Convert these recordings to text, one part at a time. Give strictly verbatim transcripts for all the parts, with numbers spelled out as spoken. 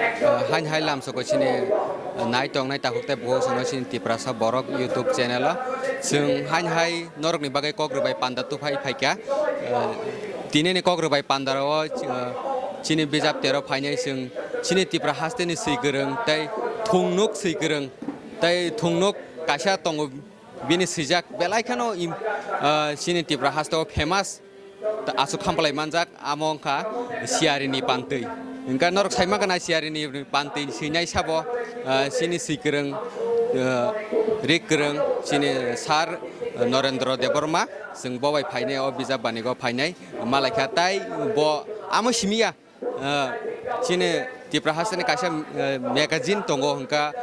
Ah, hain hai lamsoko chini, ah, nai tongnai takhuk tei bukhuk songno chini Tiprasa Borok YouTube channel o. Chwng hain hai norokni bagwi kok rwbai panda tuphai phaikha. Ah, tinini kok rwbai pandaro, ah, chini bijap tero phainai chwng chini Tipra hasteni swi kwrwng tei thungnuk swi kwrwng tei thungnuk kaisa tongo. Bini swijak belai kheno im-, ah, chini Tipra hasteo famous ta-, aswk khampalai manjak, amo wngkha siarini pantwi. Hwnkhe norok sai mankha na siarini pantwi swinai sabo, ah, chini swi kwrwng, ah, rik kwrwng, chini sir, ah, Norendra Debbarma, chwng bo bai phainai o bijap banigo phainai malaikha, tai bo amo simiya. Ah, chini Tipra hasteni kaisa, ah, magazine tongo, hwnkha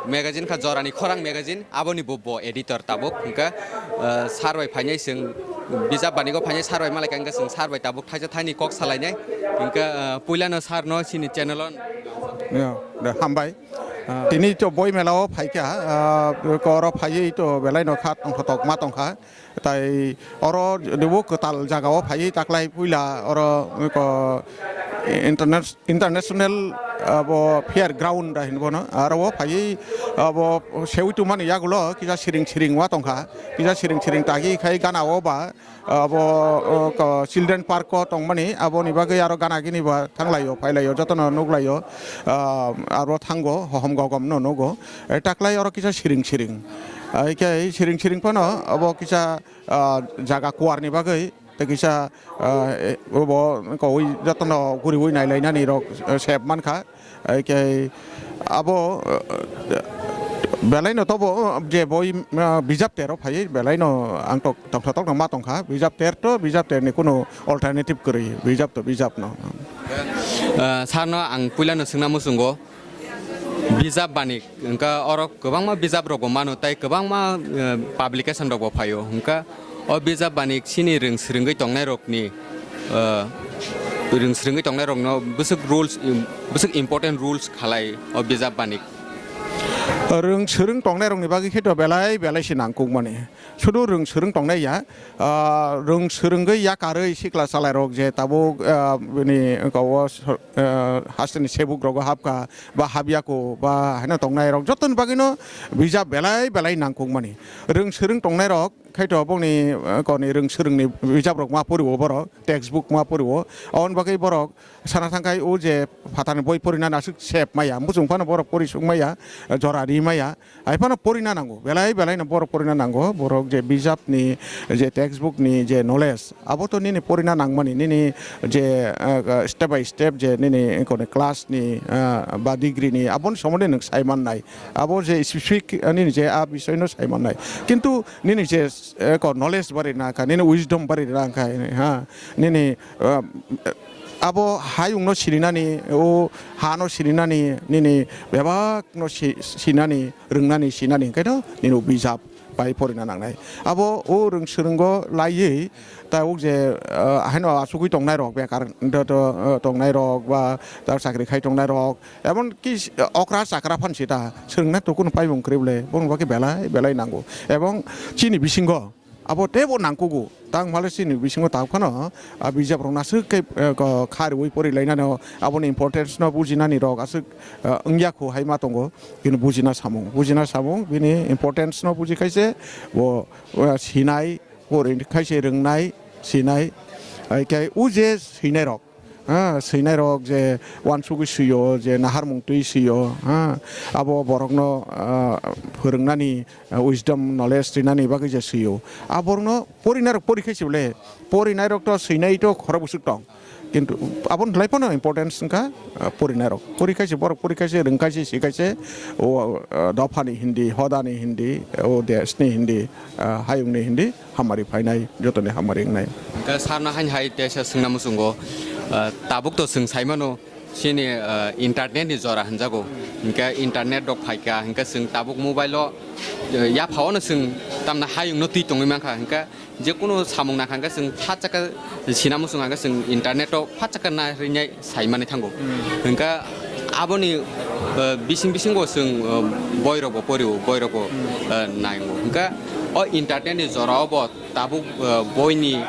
magazine kha Jorani Khorang magazine, aboni bo, bo editor tabuk, hwnkha, ah, sir bai phainai chwng bijap banigo phainai sir bai malaikha, hwnkha chwng sir bai tabuk thaisa thaini kok salainai, hwnkha, ah, puilano sir no chini channel o. Ya, da, hambai. Ah, tini to boi mela o phaikha, ah, oro phaiwi to belai no kha tongthotok ma tongkha. Tai oro bo kwtal jaga o phaiwi taklai puila oro ko internet-, international abo fair ground da hinwi bono. Aro o phaiwi abo sewi tongmani yagulo kisa siring siring wa tongkha. Kisa siring siring tagi khai gana o ba abo, o, ko children park o tongmani aboni bagwi aro gana gini ba thanglaio phailaio jotono nukhlaio. Ah, aro thango hohom gogom no nugo. E, taklai oro kisa siring siring. Ai khe siring siring phano abo kisa, ah, jaga kuarni bagwi tei kisa, ah, e, obo kowi jotono guriwi nailainani rok, eh, sep mankha. Ai khe abo, eh, belaino tobo je boi, ah, bijap tero phaiwi belaino ang tok, toksa tokno ma tongkha. Bijap ter to bijap terni kunu alternative kwrwi. Bijap to bijapno. Ah, sarno ang puilano swngna muchungo. Bijap banik, hwnkha oro kwbangma bijap rokbo mano, tei kwbangma, eh, publication rokbo phaio. Hwnkha o bijap banik chini rwng swrwngwi tongnai rokni, eh, rwng swrwngwi tongnai rokno bwswk rules, im-, bwswk important rules khalai o bijap banik. Rwng swrwng tongnai rokni bagwi khe to belai belai se nangkukmani. Sudu rwng swrwng tongnai ya, ah, rwng swrwngwi yakarwi sikla chalairok je tabuk, ah, bini wngka o sor-, ah, hasteni sebuk rogo hapkha ba hapyaku ba haino tongnairok jotoni bagwino bijap belai belai nangkukmani. Rwng swrwng tongnairok khaito bongni, ah, koni rwng swrwngni bijaprok ma poriwo borok, textbook ma poriwo. Aboni bagwi borok sana thangkhai o je phatarni boi porinani aswk sep maya, muchung phano borok pori suk maya, jora ri maya. Hai phano porina nango, belai belai no borok porina nango, borok je bijap ni, je textbook ni je knowledge, abo to nini porina nangmani, nini je, eh, step by step je nini koni class ni, eh, ba degree ni, aboni somonde nwng sai mannai, abo je specific, eh, nini je a bisoy no sai mannai, kintu nini je, eh, ko knowledge bari na kha, nini wisdom bari na kha, ha, nini, eh, abo hayung no sirinani, o ha no sirinani, nini bebak no si-, sinani, rwngnani sinani hwnkhe no nini bijap bai porina nangnai. Abo o rwng swrwngo laiwi ta uk je, ah, haino achugwi tongnai rok bekar do, do, ah, tongnai rok ba ta chakri khai tongnai rok emon ki okra chakra phan sita swrwngna to kuno paibung kwrwi bwle boni bagwi belai belai nango. Ebong chini bisingo abo teibo nangkugo. Tang male chini bisingo tabuk phano, ah, bijap rok no aswk khe, eh, ko kha riwi pori lainani, aboni importance no bujinani rok aswk, ah, wngya kho hai ma tongo. Bini bujina samung, bujina samung, bini importance no buji khaise bo, ah, sinai, pori khaise rwngnai, sinai, hai khe o je sinai rok. Ha, swinai rok je uansugwi swio, je naharmung twi swio, ha, abo borokno, ah, phwrwngnani, ah, wisdom, knowledge rinani bagwi je swio. A borokno porinai rok pori khai se bole, porinai rok to swinai to khorok bwswk tong. Kintu aboni lai phano importance wngkha, ah, porinai rok. Pori khai se borok pori khai se, rwng khai se, si khai se, o, ah, dophani hindi, hodani hindi, o deshni hindi, ah, hayungni hindi. Hamari phainai, jotoni hamari wngnai. Hwnkhe sarno haini hai teisa swngna muchungo, ah, tabuk to chwng saimano, chini, ah, internet ni jora hinjago. Hwnkhe internet rok phaikha, hwnkhe chwng tabuk mobile o, ah, yapha ono chwng tamna hayungno twi tongwi mankha, hwnkhe jekunu samung nakha hwnkhe chwng phatsa khe sina muchung hwnkhe chwng internet o phatsa khe narwknai. Saimani thango. Hmm. Hwnkha aboni, eh, bising bisingo chwng, eh, boirokbo porio, boirokbo, Hmm. eh, naingo. Hwnkha o entertainment ni jorao bo tabuk, eh, boini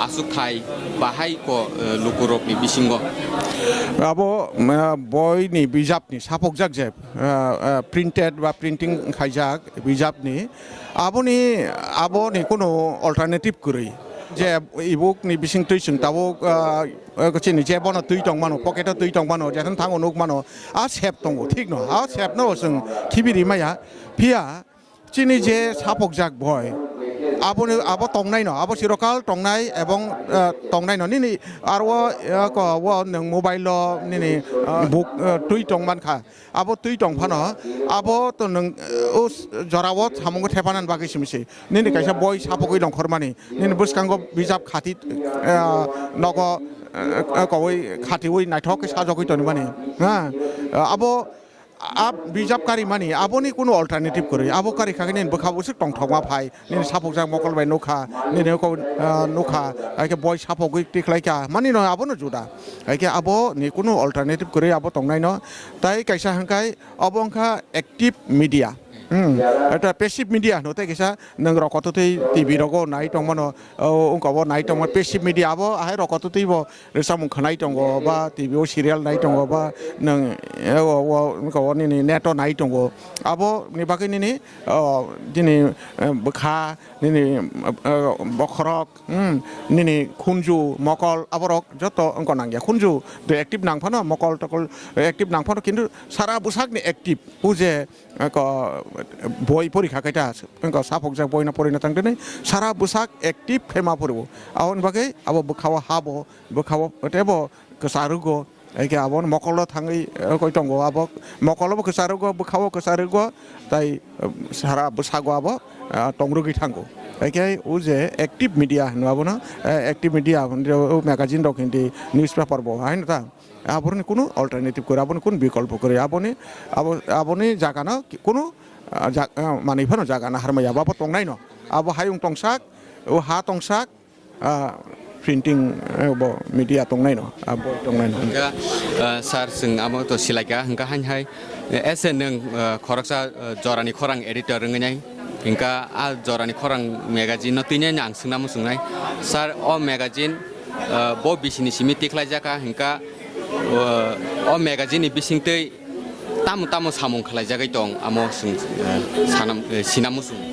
Aswk thai bahai ko, eh, lukurokni bisingo. Abo, eh, boini bijapni sapokjak je, eh, eh, printed ba printing khaijak bijapni, aboni, aboni kunu alternative kwrwi. Je ebook ni bising twi chwng tabuk, eh, eh, chini je bono twi tong mano, pocket o twi tong mano, jephano thango nuk mano, a sep tongo, thik no, a sep no chwng khibi ri maya. Phiya chini je sapokjak boi, aboni, abo tongnai no, abo chirokal tongnai ebong, eh, tongnai no. Nini aro, eh, ko, o nwng mobile o nini, eh, book, eh, twi tong man kha, abo twi tong phano, abo to nwng, eh, o s-, jora o samung thepanan bagwi simi se. Nini kaisa boi sapogwi nongkhor mani, nini bwskango bijap khati, eh, nogo, eh, eh, kowoi khatiwi naithok khe sajogwi toni mani, ha, eh, abo, a bijap kari mani, aboni kunu alternative kwrwi, abo kari kha khe nini bwkha bwswk tongthokma phai, nini sapokjak mokol bai nukha, nini ko, ah, nukha, hai khe boi sapogwi tikhlai kha, mani no abono juda, hai khe abo ni kunu alternative kwrwi abo tongnai no, tai kaisa hwnkhe abo wngkha active media. Hmm. Eta passive media hwno tei kaisa nwng rokotwtwi T V rogo nai tongmano, o, wngkha bo nai tongma passive media abo ahai rokotwtwi bo rwchapmung khwnai tongo, ba T V o serial nai tongo, ba nwng, eh, o, o, wngkha o nini net o nai tongo. Abo ni bagwi nini, o, nini, eh, bwkha, nini, eh, bokhorok, hmm, nini khunju, mokol, aborok joto wngkha nangya. Khunju de active nang phano, mokol tokol active nang phano, kintu sara bwsakni active. O je, eh, ko, boi porikha khe ta, wngkha sapokjak boino porina thang tini, sara bwsak active khe ma poriwo. Aboni bagwi abo bwkhao habo, bwkhao tebo kwcharwgo, hai khe abo mokolo thangwi, eh, koi tongo, abo mokolo bo kwcharwgo, bwkhao kwcharwgo, tai, eh, sara bwsago abo, eh, tongrwgwi thango. Hai khe o je active media hino abono, eh, active media hino o magazine rok hindi newspaper bo haino ta. Aboni kunu alternative kwrwi, aboni kunu bikolpo kwrwi, aboni, abo, aboni jagano kunu, ah, ja-, ah, manwi phano jaga naharmaya, abo tongnaino. Abo hayung tongsak, o ha tongsak, ah, printing, eh, bo media tongnaino, abo tongnaino. Hingkha, ah, sir, chwng amo to silaikha, hingkha hain hai, eh, ese nwng, ah, khoroksa, ah, jorani khorang editor wngwi nai, hingkha a jorani khorang magazine no twi nai ang swngna muchungnai. Sir, o magazine, ah, bo bisini simi tikhlaijakha, hingkha, ah, o magazine ni bisingtwi tamo tamo samung khlaijagwi tong, amo chwng, eh, sanam, eh, sinamo chwng.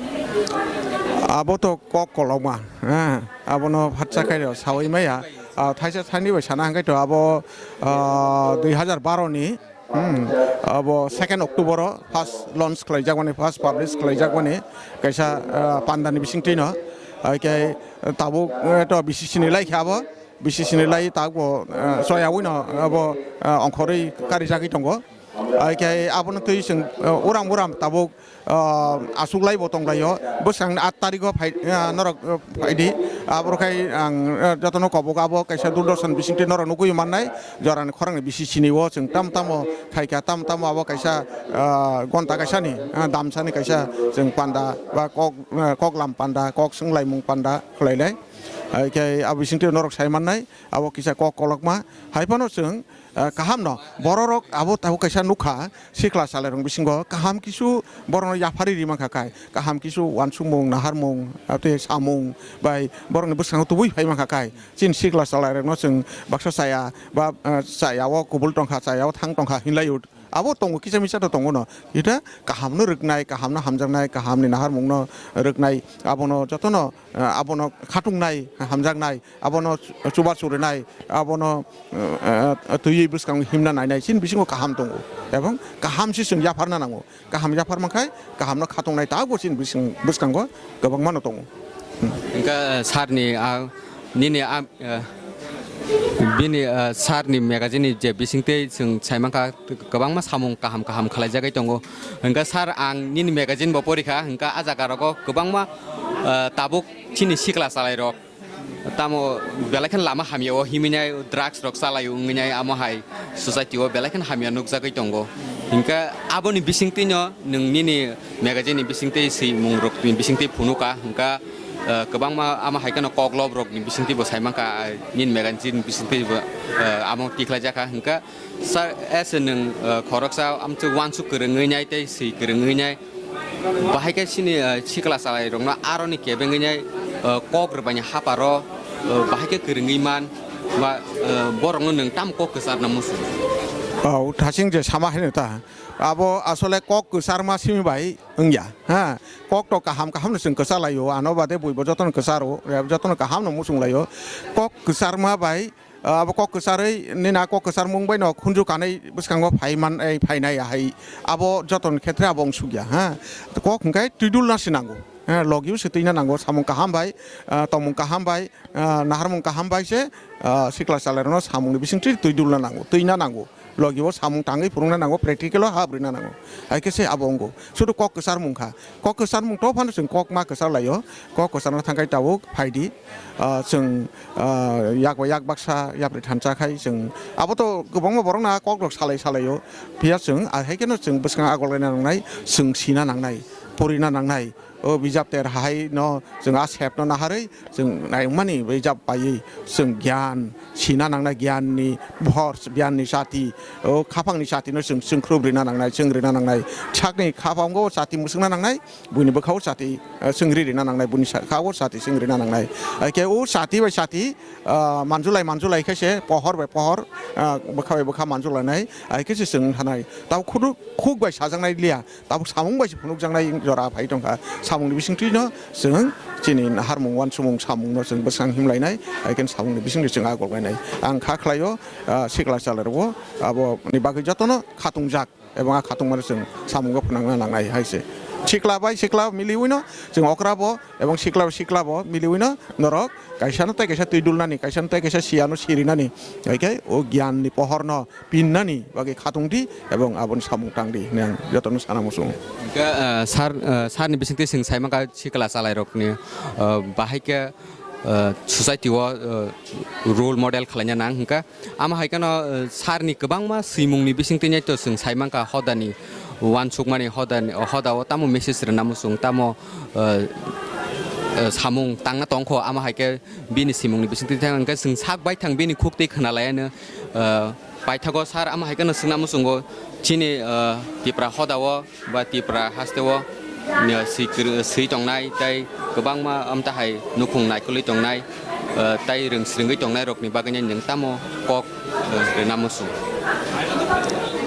Abo to kok kolokma, eh, abono phatsa khairo sawi maya. Ah, thaisa thani bai sana hwnkhe to abo, ah, dui hazar baro ni, hmm, abo second October o first launch khlaijak mani, first publish khlaijak mani kaisa, ah, panda ni bisingtwi no. Hai khe tabuk, eh, to B C C ni lai khe abo. B C C ni lai tabuk bo, eh, soya wino abo, eh, ongkhorwi karijagwi tongo. Hai khe abono twi chwng, eh, uram uram tabuk, eh, aswk lai bo tong lai o. Bwskang ni aat tarikh o phai, eh, norok, eh, phaidi. Aboro khai ang, eh, jotono kobok abo kaisa Doordarshan bisingtwi norok nugwi mannai. Jorani khorang ni B C C ni o chwng tam tamo khai kha, tam tamo abo kaisa, eh, gonta kaisa ni, eh, damsa ni kaisa chwng panda ba kok, eh, koklam panda, kok swnglaimung panda khlai lai. Hai khe abo bisingtwi norok sai mannai, abo kisa kok kolokma. Hai phano chwng, ah, kaham no, bororok abo tabuk kaisa nukha, sikla chalairok bisingo kaham kisu borokno yapharwi ri mankha kai, kaham kisu uansukmung, naharmung, ah, tei samung bai borokni bwskango tubui phai mankha kai. Chini sikla chalairokno chwng baksa chaya ba, ah, chaya o kubul tongkha, chaya o thang tongkha hinlai o. Abo tongo, kisa misa to tongo no. Ita kahamno rwknai, kahamno hamjaknai, kahamni naharmungno rwknai, abono jotono, eh, abono khatungnai, hamjaknai, abono chuba churinai, abono, eh, eh, twiwi bwskango himna nainai, chini bisingo kaham tongo. Ebong kaham se chwng yapharna nango. Kaham yaphar mankhai, kahamno khatungnai tabuk chini bising-, bwskango kwbangmano tongo. Hwnkhe, eh, sir ni, ah, nini, ah, Eh, bini, eh, sir ni magazine ni je bisingtwi chwng sai mankha, kwbangma samung kaham kaham khlaijagwi tongo. Hwnkhe sir, ang nini magazine bo porikha, hwnkhe ah jaga rogo kwbangma, eh, tabuk chini sikla chalairok tamo belai kheno lama hamya o himwi nai, drugs rok chalaio wngwi nai, amo hai society o belai kheno hamya nukjagwi tongo. Hwnkhe aboni bisingtwi no nwng nini magazine ni bisingtwi swimung rok ni bisingtwi phunukha, hwnkhe, eh, kwbangma amo hai kheno koklop rok ni bisingtwi bo sai mankha, ah, nini magazine ni bisingtwi bo, eh, amo tikhlaijakha, hwnkhe sir, ese nwng, eh, khoroksa amtwi uansuk kwrwngwi nai tei swi kwrwngwi nai, bahai khe chini, eh, sikla chalairokno aroni kebengwi nai, eh, kok rwbaini haparo, uh, bahai khe kwrwngwi man, ba, uh, borokno nwng tamo kok kwcharna muchung? Oh, thasing je sama haino ta. Abo asole kok kwcharma simi bai wngya. Ha, kok to kaham kaham no chwng kwchalaio, ano bade buibo jotono kwcharo, rep jotono kaham no muchung laio. Kok kwcharma bai, ah, abo kok kwcharwi, nini a kok kwcharmung bai no khunju kanwi bwskango phai man, ei, phainai ahai. Abo jotono khetre abo wngsukya, ha. Kok hwnkhe twidulna se nango. Ha, logio se twina nango, samung kaham bai, ah, tongmung kaham bai, ah, naharmung kaham bai se, ah, sikla chalairokno samungni bisingtwi twidulna nango, twina nango. Logi o samung tangwi phunukna nango, practical o hap rwna nango. Hai khe se abo wngo. Sudu kok kwcharmung kha. Kok kwcharmung to phano chwng kok ma kwchar laio. Kok kwcharna thangkhai tabuk phaidi. Ah, chwng, ah, yak ba yak baksa yapri thansa khai chwng. Abo to kwbangma borok na kok rok salai salaio. Phiya chwng, ah, hai kheno chwng bwskang agol laina nangnai, chwng sina nangnai, porina nangnai. O bijap ter hai no chwng a sep no naharwi chwng naimani bijap paiwi chwng gyan sina nangnai, gyan ni bhor, gyan ni chati, o khapang ni chati no chwng chwngkhrub rina nangnai, chwng rina nangnai, sakni khapang o chati mwswkna nangnai, buini bwkha o chati, eh, chwng ri rina nangnai, buini sa-, kha o chati chwng rina nangnai. Hai khe o chati bai chati, ah, manjulai manjulai khe se pohor bai pohor, ah, bwkha bai bwkha manjulainai, hai khe se chwng thanai. Tamo khuduk khuk bai sajaknai liya. Tabuk samung bai se phunukjaknai jora phai tongkha. Samungni bisingtwino chwng chini naharmung, uansukmung, samungno chwng bwskang himlainai, hai khe samungni bisingtwi chwng a golnai. Ang kha khlaio, ah, sikla chalairokbo aboni bagwi jotono khatungjak, ebong a khatungmano chwng samungo phwnangna nangnai hai se. Sikla bai sikla miliwino chwng okrabo ebong sikla bai siklabo miliwino norok kaisano tei kaisa twi dulnani, kaisano tei kaisa siyano sirinani, hai khe o giyanni pohorno pinnani bagwi khatung di ebong aboni samung tang di hinwi ang jotono sana muchungo. Hwnkhe, ah, sir, ah, sir ni bisingtwi chwng sai mankha sikla chalairokni, ah, bahai khe, ah, society o, ah, role model khlaina nang hwnkhe, ama hai kheno, ah, sir ni kwbangma swimung ni bisingtwi nai to chwng sai mankha hodani uansukmani hodani, hodao tamo message rwna muchung tamo, ah, ah, samung tangna tongkho ama hai khe bini swimung ni bisingtwi thang hwnkhe chwng sak baithang bini khuk twi khwnalaiano, ah, Paithago sir ama hai kheno swngna muchungo chini, ah, Tipra hodao ba Tipra hasteo, ah, swi kwrw-, swi tongnai tei kwbangma amtahai nukhung naikolwi tongnai, ah, tei rwng swrwngwi tongnai rokni bagwino nwng tamo kok, ah, rwna muchung?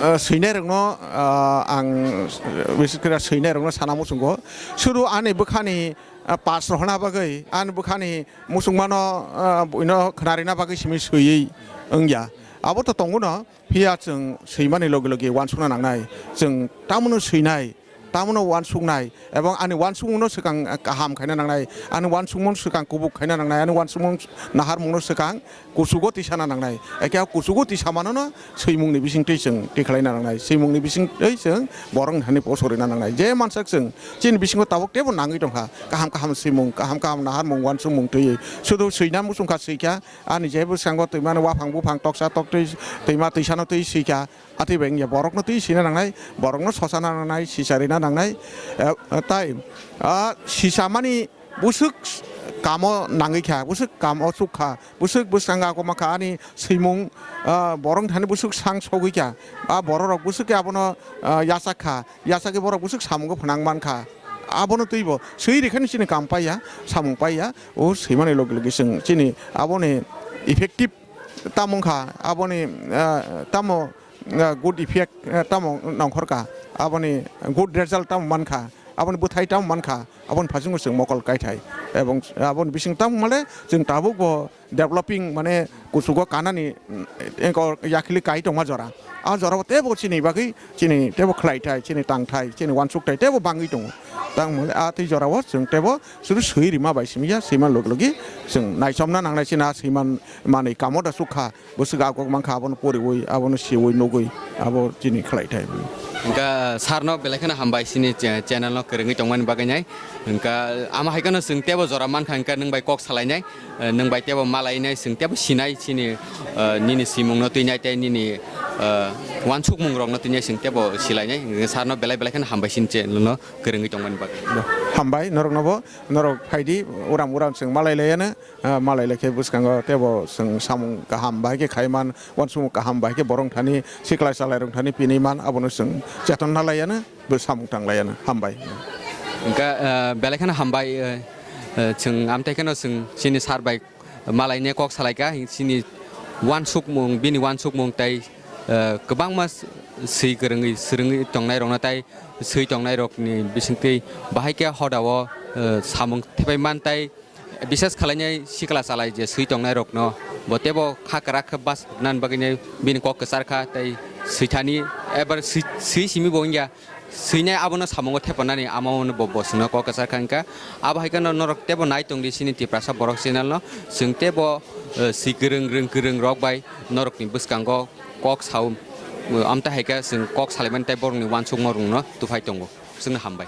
Ah, swinairokno, ah, ang, ah, bises khe swinairokno sana muchungo. Sudu ani bwkhani, ah, pass rohorna bagwi, ani bwkhani muchungmano, ah, buino khwnarina bagwi simi swiwi wngya. Abo to tongo no, phiya chwng swimani logi logi uansukna nangnai. Chwng tamono swinai, tamono uansuknai, ebong ani uansukmungno swkang, ah, kaham khaina nangnai, ani uansukmung swkang kubuk khaina nangnai, ani uansukmung naharmungno swkang kuchugo tisana nangnai. Ekhe o kuchugo tisamanono swimungni bisingtwi chwng tikhlaina nangnai. Swimungni bisingtwi chwng borokni thani poso rwna nangnai. Je mansak chwng chini bisingo tabuk teibo nangwi tongkha. Kaham kaham swimung, kaham kaham naharmung, uansukmung twiwi. Sudu swina muchungkha swikha, ani je bwskango twimani waphang buphang toksa toktwi twima twisano twi swikha. Atwi bai wngya borokno twi swina nangnai, borokno sosana nangnai, sisarina nangnai. Eh, tai, ah, sisamani bwswk kamo nangwi kha, bwswk kamo chuk kha, bwswk bwskango ako ma kha ani swimung, ah, borok thani bwswk sang sogwi kha. A bororok bwswk khe abono, ah, yachak kha, yachagwi borok bwswk samungo phwnang man kha. Abono twibo swi rikha ni chini kam paiya, samung paiya, o swimani logi logi chwng chini aboni effective tamo wngkha, aboni, ah, tamo, ah, good effect, ah, tamo nongkhor kha, aboni good result tamo man kha, aboni bwthai tamo man kha. Aboni phasingo chwng mokol kaithai. Ebong aboni bising tamo male chwng tabuk bo developing mane kuchugo kanani, mm, engko yakhili kai tongma jora. A jorao teibo chini bagwi chini teibo khlaithai, chini tangthai, chini uansukthai teibo bangwi tongo. Tamo male a tei jorao chwng teibo suru swi rima bai simi ya, swima log logi chwng naichomna nangnai chini a swiman manwi kamo da sukha. Bwswk agok mankha, abono poriwi, abono siwi nugwi, abo chini khlai thai. Hwnkha, sir no belai kheno hambai chini che-, channel no kwrwngwi tongmani bagwi nai. Hwnkha, ama hai kheno chwng teibo jora mankha, hwnkha nwng bai kok salainai, eh, nwng bai teibo malainai, chwng teibo sinai chini, eh, nini simung no twinai tei nini, eh, uansukmung rok no twinai chwng teibo silainai. Hwnkha, sir no belai belai kheno hambai chini channel no kwrwngwi tongmani bagwi. Hambai norok no bo, norok phaidi, uram uram chwng malai laiya no. Ah, malai lai khe bwskango teibo chwng samung kaham bahai khe khai man, uansukmung kaham bahai khe borok thani sikla chalairok thani pinwi man, abono chwng chetonna laiya no, bo samung tang laiya no. Hambai. Hwnkha, ah, belai kheno hambai, eh, eh, chwng amtwi kheno chwng chini sir bai malaine kok salaikha, chini uansukmung, bini uansukmung tei, eh, kwbangma swi kwrwngwi, swrwngwi tongnairokno tei swi tongnairokni bisingtwi bahai khe hodao, eh, samung thepai man tei bises khwlainai sikla chalai je swi tongnairokno bo teibo kha kwrak khe bas rwna bagwino bini kok kwchar kha tei swithani ebar swi, swi simi bo wngya. Swinai abono samungo thepanani amo hwnwi bo, bo chwngno kok kwchar kha, hwnkha. Abo hai kheno norok teibo nai tongdi chini Tiprasa Borok channel no. Chwng teibo, eh, si kwrwng, rwng kwrwng rok bai norokni bwskango kok sao, eh, amtwi hai khe chwng kok salaimani tei borokni uansukmung rokno tuphai tongo. Chwngno hambai.